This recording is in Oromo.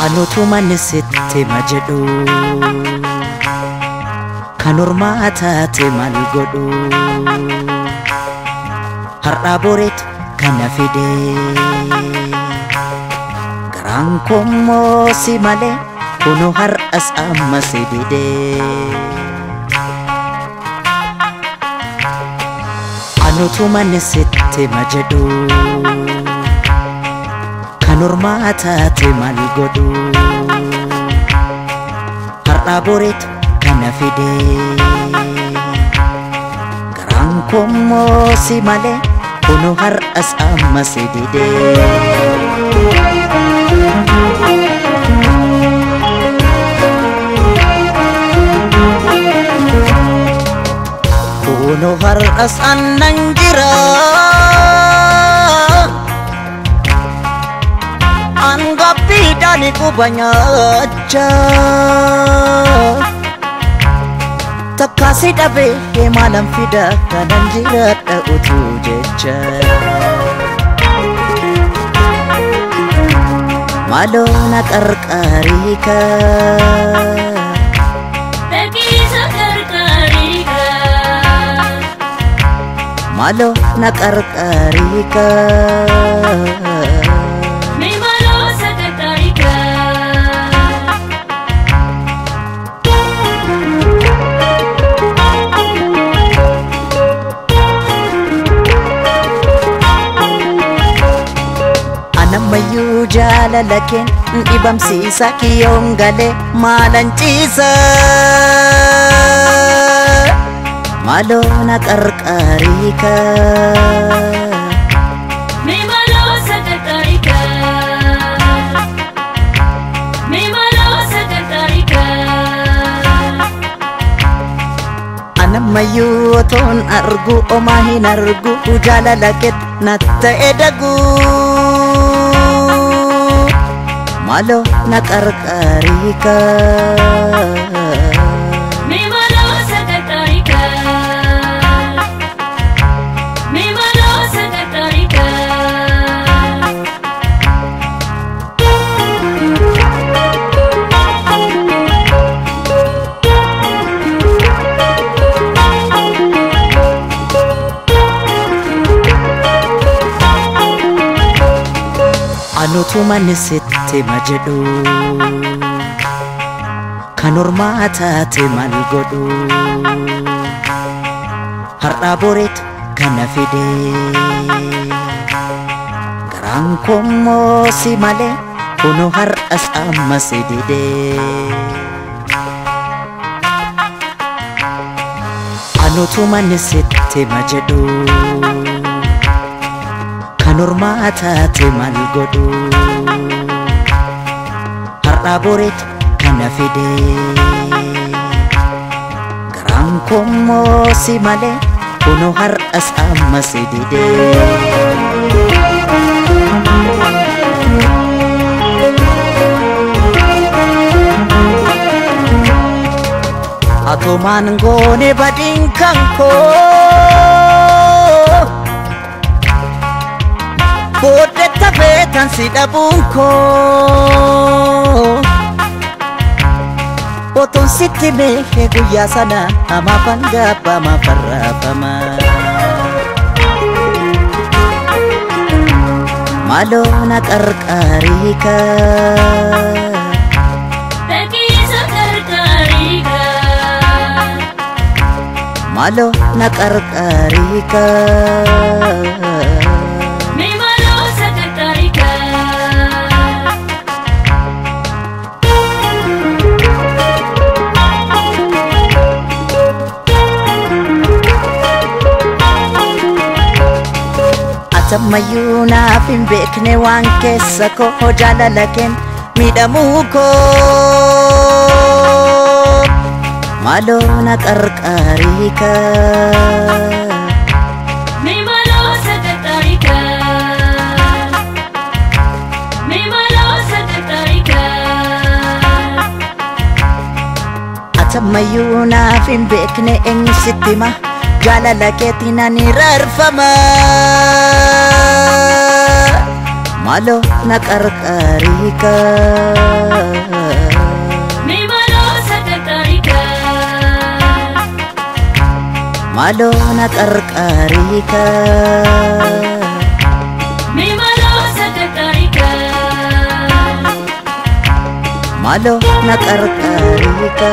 Anutuma sitti majedhu kan ormaa taate maal godhu har'a boreetu kana fide garaan kommoo si malee kunoo har'as amma si dide. Anutuma sitti majedhu kan ormaa taate maal godhu har'a boreetu kana fide garaan kommoo si malee kunoo har'as amma si dide. Kunoo har'as annan jira Angapidani kubanyacha Takasi dhabe maalan fida kanan jiraadha utuu jecha Maaloo na qarqaariika Dhaqiisa qarqaariika Maaloo na qarqaariika Anammayyuu jaalala keen dhibamsiisa kiyyoon galee maalan ciisa Maaloo na qarqaariika Mee maaloo sa qarqaariika Mee maaloo sa qarqaariika Anammayyuu otoon argu omaa hin argu jaalala keet na ta'e dagu Maaloo na qarqaariika Mee maaloo sa qarqaariika Mee maaloo sa qarqaariika Anutuma sitti majedhu kan ormaa taate maal godhu har'a boreetu kana fide garaan kommoo si malee kunoo har'as amma si dide. Anutuma sitti majedhu kan ormaa taate maal godhu har'a boreetu kana fide garaan kommoo si malee kunoo har'as amma si dide. Atumaan goone badiin kan koo Booddee tafee si dhabuun koo Otoon sitti meehee guyyaa sana amaafan gaabba amaafan raafama Maaloo na qarqaariika Dhaqiisa qarqaariika Maaloo na qarqaariika Mee maaloo sa qarqaariika Atammayyuu naaf hin beekne waan keessa koo jaalala keen miidhamuu koo Maaloo na qarqaariika Mee maaloo sa qarqaariika Mee maaloo sa qarqaariika Atammayyuu naaf hin beekne eenyu sitti hima jaalala keetiin ani rarfama. Maaloo na qarqaariika. Mimalo sakarkarika. Maaloo na qarqaariika. Mimalo sakarkarika. Maaloo na qarqaariika.